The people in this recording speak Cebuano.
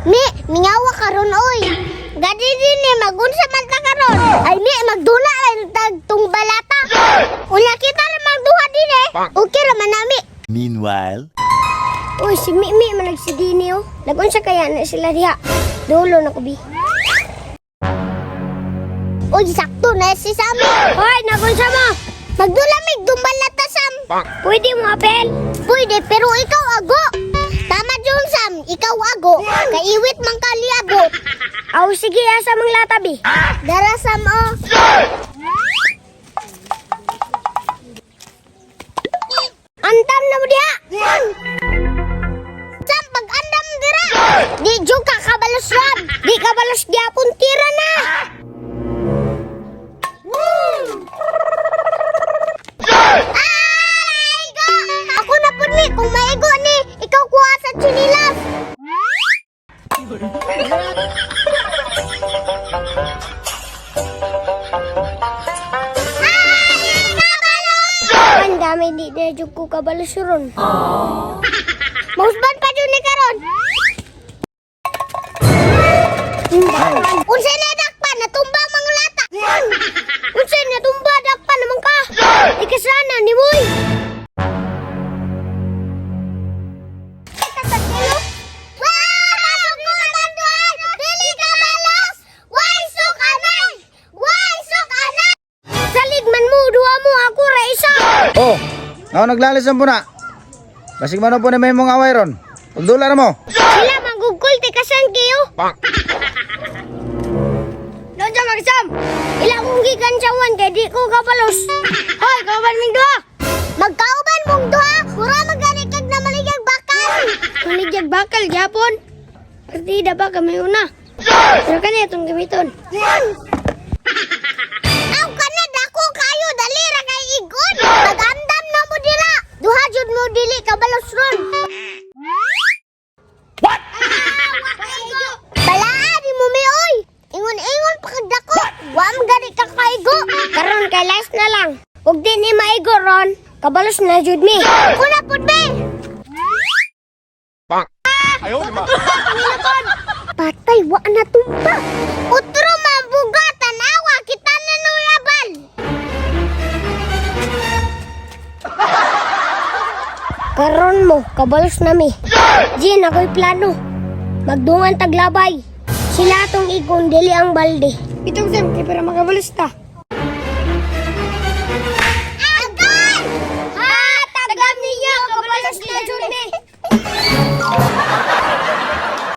Mi, mingawa karon oy. Gadi din ni magunsa man ta karon. Ay mi, magdula ay tag tungbalata. Unya kita ra magduha din eh. Okay ra man nami. Meanwhile, Uy, si Mimi man si Dini oh. Nagunsa kaya na sila diha. Dulo na ko bi. Uy, sakto na si Sammy. Hoy, nagunsa mo? Magdula mig dumbalata, Sam. Pwede mo apel? Pwede, pero ikaw ago. Tama jud, Sam, ikaw ago. Kaiwit man kali ago. Aw, sige, asa mang latabi. Dara, Sam, oh. Antam na mo diha. Sam, pag-andam dira. Di jud ka kabalos ron. Di kabalos gyapon tira na. Ay, ako na pud ni kung maigo ni ikaw kuha sa chinilas. Ang dami di na jud ko kabalos ron. Mausban pa jud ni karon. Unsa na dakpan natumba mga lata. Unsa na tumba dakpan naman ka. Di ka sana ni boy. Salig man mo, duha mo, ako ra isa. Oh, ako naglalis ang puna. Basig man po na may mong away ron. Pagdula na mo. Sila manggugol, tikasan kayo. Doon siya magsam. Ila kong gikansawan kay di ko kapalos. Hoy, kauban ming duha. Magkauban mong duha, mura magani kag namaligag bakal. Maligyag bakal gyapon. Partida ba kami una? Pero kani atong gamiton. Aw kana dako kayo dali ra kay igon. Pag-andam na mo dira. Duha jud mo dili kabalos ron. Balaan ni mo mi oy. Ingon-ingon pa kag dako. Wa man gani ka kaigo. Karon kay last na lang. Ug di ni maigo ron, kabalos na jud mi. Una pud be. Patay wa na tumba. Utro mabuga tanawa kita na nuyabal. Karon mo, kabalos na mi. Jin, ako'y plano. Magdungan taglabay. Sila atong igon, dili ang balde. Itong Sam, kay para makabalos ta.